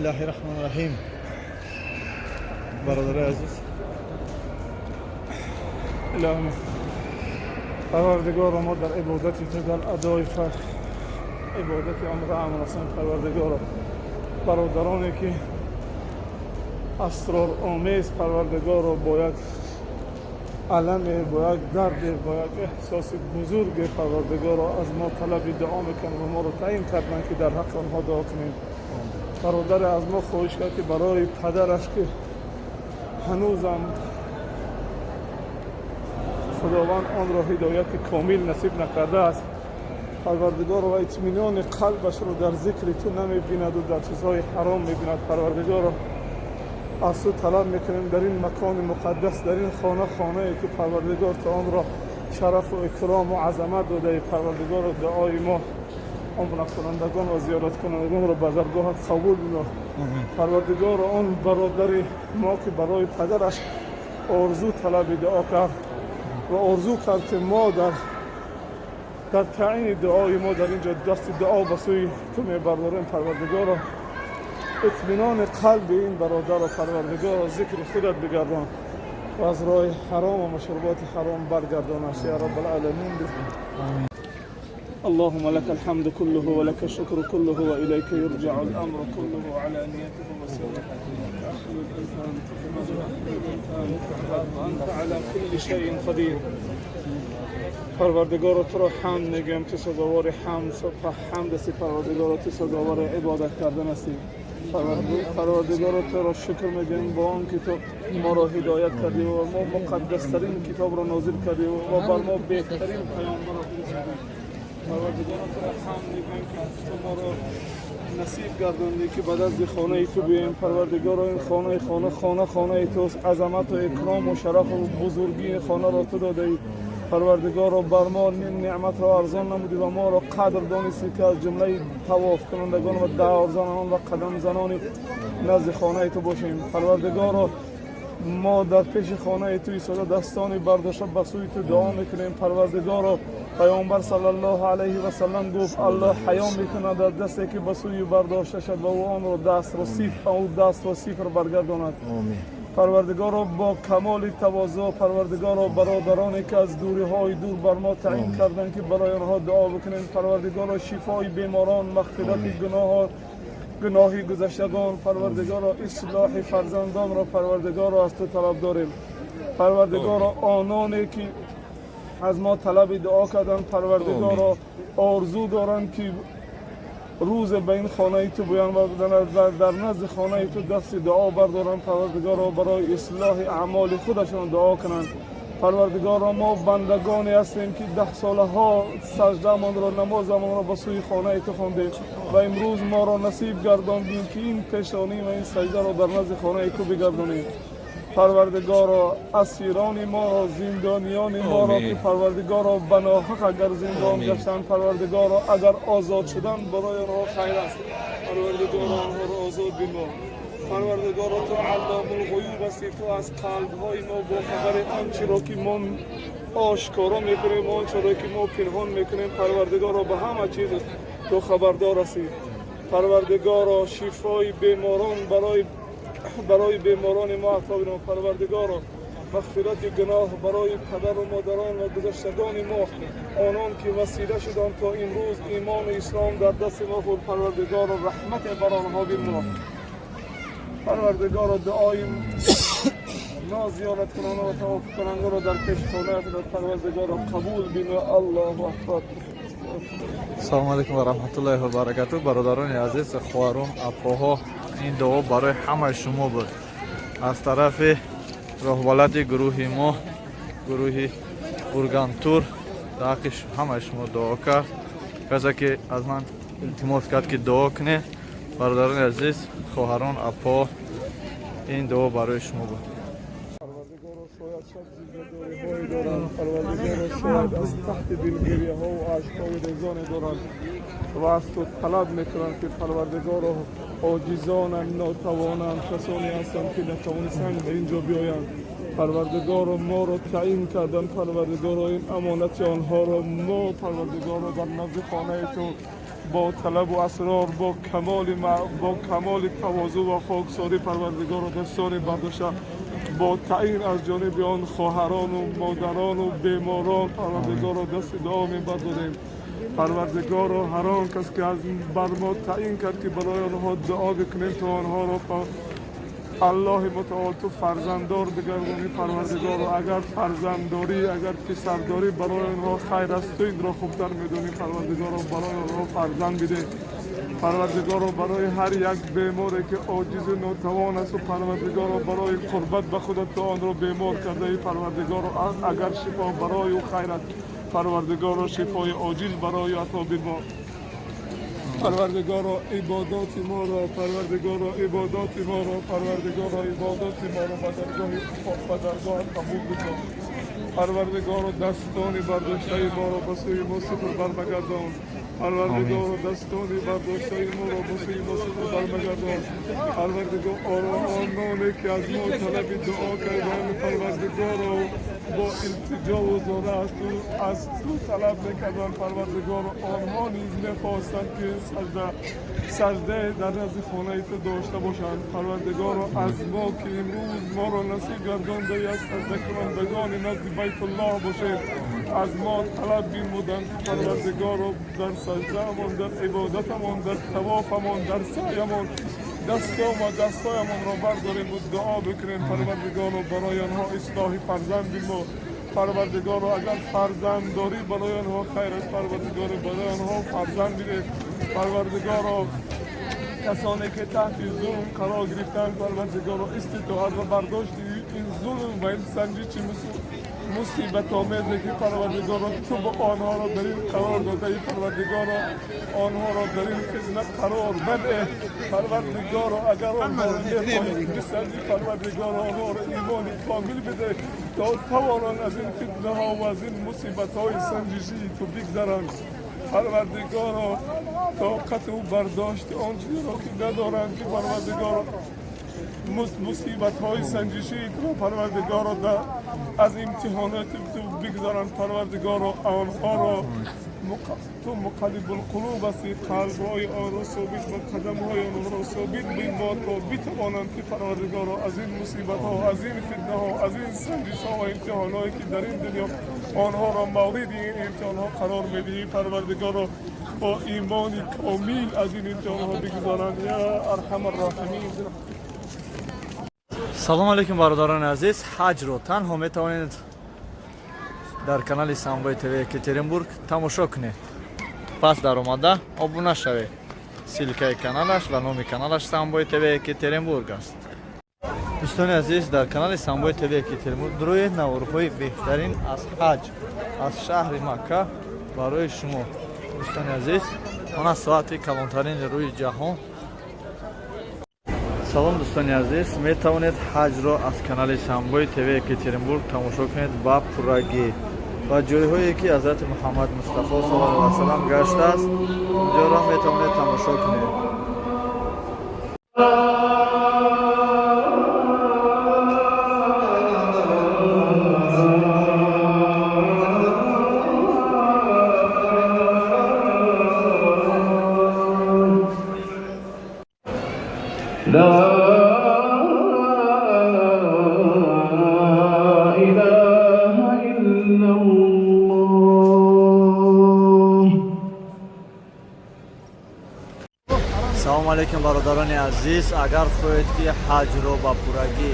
Бисмиллаҳи раҳмони раҳим. Бародарои азиз, Илоҳи Парвардигоро, мо дар ибодати ту, дар адои ибодати умра ҳастем. Парвардигоро, бародароне ки асроромез, Парвардигоро, бо як аламе, бо як дарде, бо як эҳсоси бузурге, Парвардигоро, аз мо талаби дуо мекунанд ва моро таъин карданд, ки дар ҳаққи онҳо дуо кунем. Бародаре аз мо хоҳиш кард, ки барои падараш, ки ҳанӯзам Худованд онро ҳидояти комил насиб накардааст, Парвардигоро, ва итминони қалбашро дар зикри ту намебинаду дар чизҳои ҳаром мебинад, Парвардигоро, аз ту талаб мекунем дар ин макони муқаддас, дар ин хона, хонае ки, Парвардигор, ту онро шарафу икрому азамат додаи, Парвардигоро, дуои мо, умракунандагон ва зиёраткунандагонро ба даргоҳат қабул бино. Парвардигоро, он бародари мо, ки барои падараш орзу талаби дуо кард ва орзу кард, ки мо дар таъини дуои мо дар ин ҷо дасти дуо ба сӯи ту мебардорем, Парвардигоро, итминони қалби ин бародарро, Парвардигоро, зикри худат бигардон ва аз роҳи ҳаром ва машруботи ҳаром баргардонаш, я раббалъаламин. اللهم لك الحمد كله ولك الشكر كله وإليك يرجع الأمر كله علانيته وسره. أنت على كل شيء قدير. Парвардигоро, туро ҳамд мегӯям, ту сазовори ҳамд, ҳамд ҳастӣ. Парвардигоро, ту сазовори ибодат кардан ҳастӣ. Парвардигоро, туро шукр мегӯем бо он ки ту моро ҳидоят кардӣ ва мо муқаддастарин китобро нозил кардӣ ва бар мо беҳтарин паёмбарро фиристодӣ. Парвардигоро, туро ҳамд мегӯем, ки ту моро насиб гардондӣ, ки ба назди хонаи ту биёем. Парвардигоро, ин хонаи хона хонаи туст, азамату икрому шарафу бузургии хонаро ту додаӣ. Парвардигоро, бар мо ин неъматро арзон намудӣ ва моро қадр донистӣ, ки аз ҷумлаи тавофкунандагон ва даврзанон ва қадамзанони назди хонаи ту бошем. Парвардигоро, мо дар пеши хонаи ту истода, дастони бардошта ба сӯи ту дуо мекунем. Парвардигоро, Паёмбар саллаллоҳу алайҳи васаллам гуфт: «Аллоҳ ҳаё мекунад аз дасте, ки ба сӯи бардошта шад ва ӯ онро дастро сифр, ӯ дастро сифр баргардонад». Парвардигоро, бо камоли тавозӯъ, Парвардигоро, бародароне ки аз дуриҳои дур бар мо таъин карданд, ки барои онҳо дуо бикунем, Парвардигоро, шифои беморон, мағфирати гуноҳо, гуноҳи гузаштагон, Парвардигоро, ислоҳи фарзандонро, Парвардигоро, аз ту талаб дорем. Парвардигоро, ононе ки аз мо талаби дуо карданд, Парвардигоро, орзу доранд, ки рӯзе ба ин хонаи ту биёянд ва дар назди хонаи ту дасти дуо бардоранд, Парвардигоро, барои ислоҳи аъмоли худашон дуо кунанд. Парвардигоро, мо бандагоне ҳастем, ки даҳсолаҳо саждамонро, намозамонро ба сӯи хонаи ту хондем ва имрӯз моро насиб гардондем, ки ин пешонӣ ва ин саждаро дар назди хонаи ту бигардонем. Парвардигоро, асирони моро, зиндониёни моро, ки, Парвардигоро, ба ноҳақ агар зиндон гаштанд, Парвардигоро, агар озод шуданд, барои онҳо хайр аст. Парвардигоро, онҳоро озод бимо. Парвардигоро, ту алломул ғуюб ҳастӣ, ту аз қалбҳои мо бохабари. Он чиро ки мо ошкоро мекунем, он чиро ки мо пинҳон мекунем, Парвардигоро, ба ҳама чиз ту хабардор ҳастӣ. Парвардигоро, шифои беморон барои беморони мо ато бинмо. Парвардигоро, мағфирати гуноҳ барои падару модарон ва гузаштагони мо, онон ки васила шуданд, то имрӯз имону ислом дар дасти мо буд, Парвардигоро, раҳмате бар онҳо бинмо. Парвардигоро, дуои мо, зиёраткунанда ва тавофкунандаро дар пеши хонаат, Парвардигоро, қабул бино. Аллоҳу акбар. Салому алайкум ва раҳматуллоҳи ва баракату. Бародарони азиз, хоҳарон, апоҳо, ин дуо барои ҳамаи шумо буд аз тарафи роҳбалади гурӯҳи мо, гурӯҳи Ургантур. Дар ҳаққи ҳамаи шумо дуо кард, касе ки аз ман илтимос кард, ки дуо кунед. Бародарони азиз, хоҳарон, апо, ин дуо барои шумо буд. Парвардигоро, шояд шаб зиндадориҳое доранд, Парвардигоро, шояд аз таҳти дил гиряҳову ашкҳои резоне доранд ва аз ту талаб мекунанд, ки, Парвардигоро, оҷизонанд, нотавонанд, касоне ҳастанд, ки натавонистанд ба ин ҷо биёянд. Парвардигоро, моро таъин карданд, Парвардигоро, ин амонати онҳоро мо, Парвардигоро, дар назди хонаи ту Бо талабу асрор, бо камоли тавозӯ ва хоксорӣ, Парвардигоро, дастони бардошта бо таъин аз ҷониби он хоҳарону модарону беморон, Парвардигоро, дасти дуо мебардорем. Парвардигоро, ҳар он кас ки аз бар мо таъин кард, ки барои онҳо дуо бикунем, то онҳоро Аллоҳи мутаол ту фарзанддор бигардонӣ. Парвардигоро, агар фарзанддорӣ, агар писардорӣ барои онҳо хайр аст, ту инро хубтар медонӣ. Парвардигоро, барои онҳо фарзанд бидеҳ. Парвардигоро, барои ҳар як беморе ки оҷизу нотавон асту, Парвардигоро, барои қурбат ба худат ту онро бемор кардаӣ, Парвардигоро, агар шифо барои ӯ хайр аст, Парвардигоро, шифои оҷил барои ато бимо. Парвардигоро, ибодоти моро, Парвардигоро, ибодоти моро, Парвардигоро, ибодоти моро ба даргоҳат қабул бикун. Парвардигоро, дастони бардоштаи моро ба сӯи мо сифр бармагардон. Парвардигоро, дастони бардоштаи моро ба сӯи мо сифр бармагардон. Парвардигоро, ононе ки аз мо талаби дуо карданд, Парвардигоро, бо илтиҷову зора аз ту талаб мекарданд, Парвардигоро, онҳо низ мехостанд, ки сажда дар назди хонаи ту дошта бошанд. Парвардигоро, аз мо ки имрӯз моро насиб гардондаи аз саждакунандагони назди Байтуллоҳ бошем, аз мо талаб бимуданд, Парвардигоро, дар саждаамон, дар ибодатамон, дар тавофамон, дар саъямон дастом ва дастҳоямонро бардорем ва дуо бикунем. Парвардигоро, барои онҳо ислоҳи фарзанд бимо. Парвардигоро, агар фарзанддорӣ барои онҳо хайр аст, Парвардигоро, барои онҳо фарзанд бидеҳ. Парвардигоро, касоне ки таҳти зулм қарор гирифтанд, Парвардигоро, иститоат ва бардошти ин зулм ва ин санҷиши мусибатомезе ки, Парвардигоро, ту ба онҳоро дар ин қарор додаи, Парвардигоро, онҳоро дар ин фитна қарор мадеҳ. Парвардигоро, агар онҳоро мехоҳӣ бисанҷӣ, Парвардигоро, онҳоро имони комил бидеҳ, то тавонанд аз ин фитнаҳо ва аз ин мусибатҳои санҷишии ту бигзаранд. Парвардигоро, тоқату бардошти он чизеро ки надоранд, ки, Парвардигоро, мусибатҳои санҷишии туро, Парвардигоро, аз имтиҳоноти ту бигзаранд. Парвардигоро, онҳоро ту муқаллибулқулуб ҳастӣ, қалбҳои онро собит ва қадамҳои онҳоро собит бимо, то битавонанд ки, Парвардигоро, аз ин мусибатҳо, аз ин фитнаҳо, аз ин санҷишҳо ва имтиҳонҳое ки дар ин дунё онҳоро мавриди ин имтиҳонҳо қарор медиҳӣ, Парвардигоро, бо имони комил аз ин имтиҳонҳо бигузаранд. Я арҳама рроҳимин. Салом алейкум, бародарони азиз. Ҳаҷро танҳо метавонед дар канали Самбои ТВ Екатеринбург тамошо кунед. Пас даромада обуна шавед. Ссылка и каналаш ва номи каналаш Самбои ТВ Екатеринбург аст. Дӯстони азиз, дар канали Самбои ТВ Екатеринбург рӯи наворҳои беҳтарин аз ҳаҷ, аз шаҳри Макка барои шумо. Дӯстони азиз, она соати калонтарини рӯи ҷаҳон. Салом, дӯстони азиз, метавонед ҳаҷро аз канали Самбои ТВ Екатеринбург тамошо кунед ба пуррагӣ ва ҷойҳое ки ҳазрати Муҳаммад Мустафо саллаллоҳу алайҳи васаллам гаштааст, онҷоро метавонед тамошо кунед. لا إله إلا الله. Салому алейкум, бародарони азиз. Агар хоҳед, ки ҳаҷро ба пуррагӣ,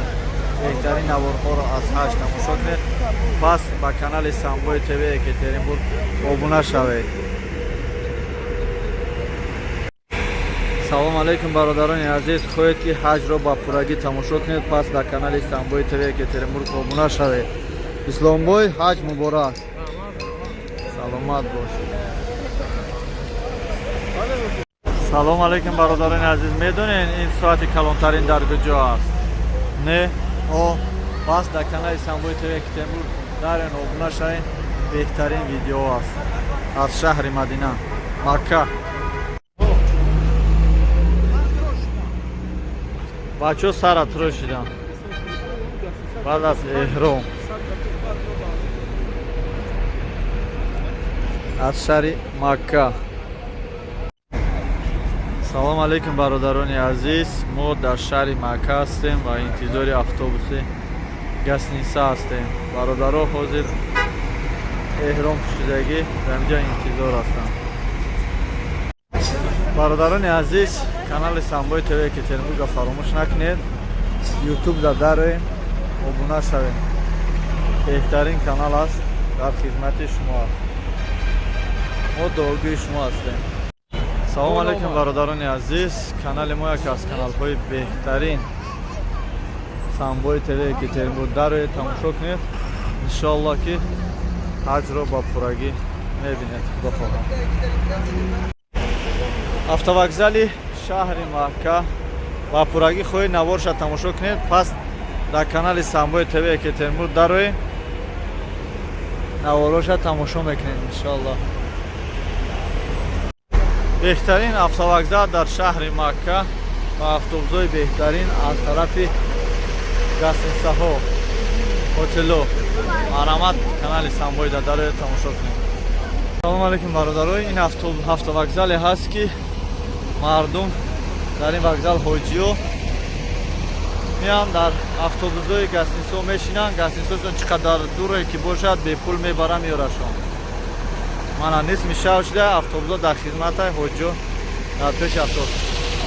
беҳтарин наворҳоро аз ҳаҷ тамошо кунед, пас ба канали Самбои ТВ Екатеринбург обуна шавед. Салому алейкум, бародарони азиз. Хоҳед, ки ҳаҷро ба пуррагӣ тамошо кунед, пас дар канали Самбои ТВ Екатеринбург обуна шавед. Исломбой, ҳаҷ муборак, саломат бош. Салом алейкум, бародарони азиз. Медонед, ин соати калонтарин дар куҷо аст? Не? О, пас дар канали Самбои ТВ Екатеринбург дарен, обуна шавед. Беҳтарин видео аст аз шаҳри Мадина, Макка. Бачаҳо сара тирошиданд баъд аз эҳром аз шаҳри Макка. Салом алейкум, бародарони азиз. Мо дар шаҳри Макка ҳастем ва интизори автобуси гостиница ҳастем. Бародаро ҳозир эҳром пӯшидагӣ дар инҷа интизор ҳастанд. Бародарони азиз, канали Самбои ТВ Екатеринбурга фаромӯш накунед. Ютуб да дароем, обуна шавем. Беҳтарин канал аст, дар хизмати шумо аст. Мо дуогӯи шумо ҳастем. Салом алейкум, бародарони азиз. Канали мо яке аз каналҳои беҳтарин, Самбои ТВ Екатеринбург. Дароед, тамошо кунед. Иншоалло, ки ҳаҷро ба пуррагӣ мебинед, худо хоҳад. Автовокзали шаҳри Макка ба пуррагӣ хоҳед наворша тамошо кунед, пас дар канали Самбои ТВ Екатеринбург дароед, навороша тамошо мекунед, иншоалло. Беҳтарин автовокзал дар шаҳри Макка ва автобусҳои беҳтарин аз тарафи гостиницаҳо, ҳотело. Марҳамат, канали Самбои да дароед, тамошо кунед. Салом алейкум, бародаро. Ин автовокзале ҳаст, ки мардум дар ин вокзал, ҳоҷиё меянд, дар автобусҳои гостиницаҳо мешинанд. Гостиницаҳошон чӣ қадар дуре ки бошад, бепул мебаранд, меёрашон. Мана, нисми шав шуда, автобусҳо дар хизмата, ҳоҷиё дар пеши автобус.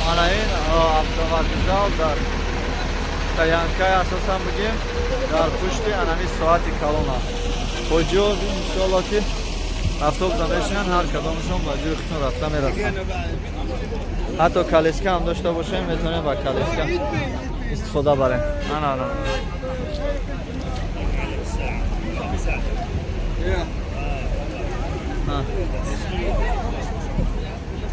Мана, ин автовокзал дар стоянкаи, асосан бигем, дар пушти анами соати калон аст. Ҳоҷиё, иншоалло, ки автобуса мешинанд, ҳар кадомашон ба ҷои худшон рафта мерасанд. Ҳатто коляска ҳам дошта бошем, метавонем ба коляска истифода барем. Ана, ана.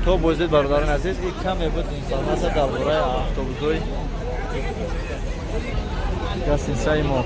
То боздид, бародарони азиз, и каме буд информация дар бораи автобусҳои гостиницаи мо.